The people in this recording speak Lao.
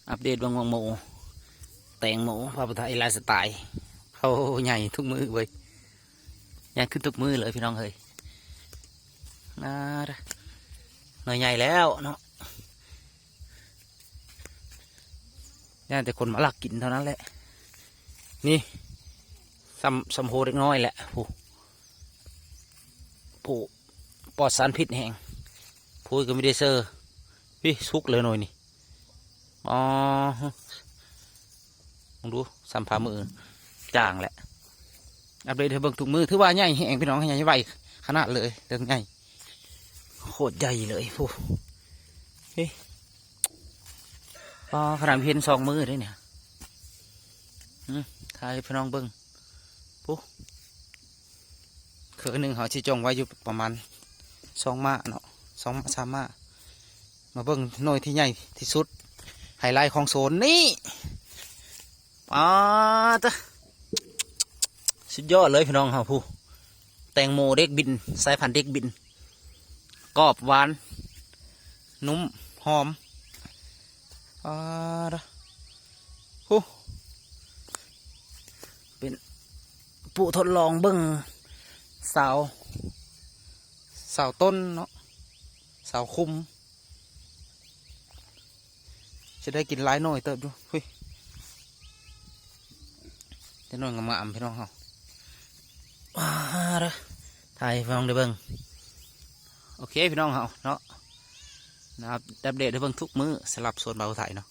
ອັບເດດເບິ່ງໝາກໂມ ແຕງໂມ ພາຜູ້ໄທໄລຟ໌ສະໄຕ. ໂອ້ ໃຫຍ່ທຸກມື້ເວີຍ ໃຫຍ່ຂຶ້ນທຸກມື້ເລີຍພີ່ນ້ອງເອີຍ. ອ່າ ໜ່ວຍໃຫຍ່ແລ້ວເນາະ ຢ້ານແຕ່ຄົນມາລັກກິນເທົ່ານັ້ນແຫຼະ. ນີ້ ສ່ຳ ສ່ຳໂພເດັກນ້ອຍແຫຼະ ຜູ້ ຜູ້ປອດສານພິດແຮງ. ພູ້ນກໍມີແຕ່ເຊີ ພີ່ ສຸກເລີຍໜ່ວຍນີ້. ອໍ ເບິ່ງດູ ສ່ຳຝ່າມື ຈາງແຫຼະ. ອັບເດດໃຫ້ເບິ່ງທຸກມື້ ຖືວ່າໃຫຍ່ແຮງພີ່ນ້ອງ ໃຫຍ່ໄວຂະໜາດເລີຍ ເລື່ອງໃຫຍ່ ໂຄດໃຫຍ່ເລີຍ. ໂອ້ ເຮີ້ຍ ອໍ ຂະໜາດເຫັນສອງມື້ເດ້ນີ້. ອືມ ຖ່າຍໃຫ້ພີ່ນ້ອງເບິ່ງ ປູ້ ເຄືໜຶ່ງເຮົາຊິຈ່ອງໄວ້ຢູ່ປະມານສອງມ້າເນາະ ສອງມ້າ ສາມມ້າ. ມາເບິ່ງໜ່ວຍທີ່ໃຫຍ່ທີ່ສຸດ ໄຮໄລຂອງໂຊນນີ້. ປາດ ສຸດຍອດເລີຍພີ່ນ້ອງເຮົາ ຜູ້ ແຕງໂມເດັກບິນ ສາຍພັນເດັກບິນ ກອບ ຫວານ ນຸ້ມ ຫອມ. ປາດ ຜູ້ ເປັນຜູ້ທົດລອງເບິ່ງ ຊາວ ຊາວຕົ້ນເນາະ ຊາວຄຸມ. ຊິໄດ້ກິນຫຼາຍໜ່ວຍເຕີບຢູ່ ຫຸ້ຍ ແຕ່ໜ່ວຍງາມໆ ພີ່ນ້ອງເຮົາ. ວ້າ ເດີ ຖ່າຍໃຫ້ພີ່ນ້ອງໄດ້ເບິ່ງ. ໂອເຄ ພີ່ນ້ອງເຮົາເນາະ ອັບເດດໃຫ້ເບິ່ງທຸກມື້ສຳລັບສວນບ່າວໄທເນາະ.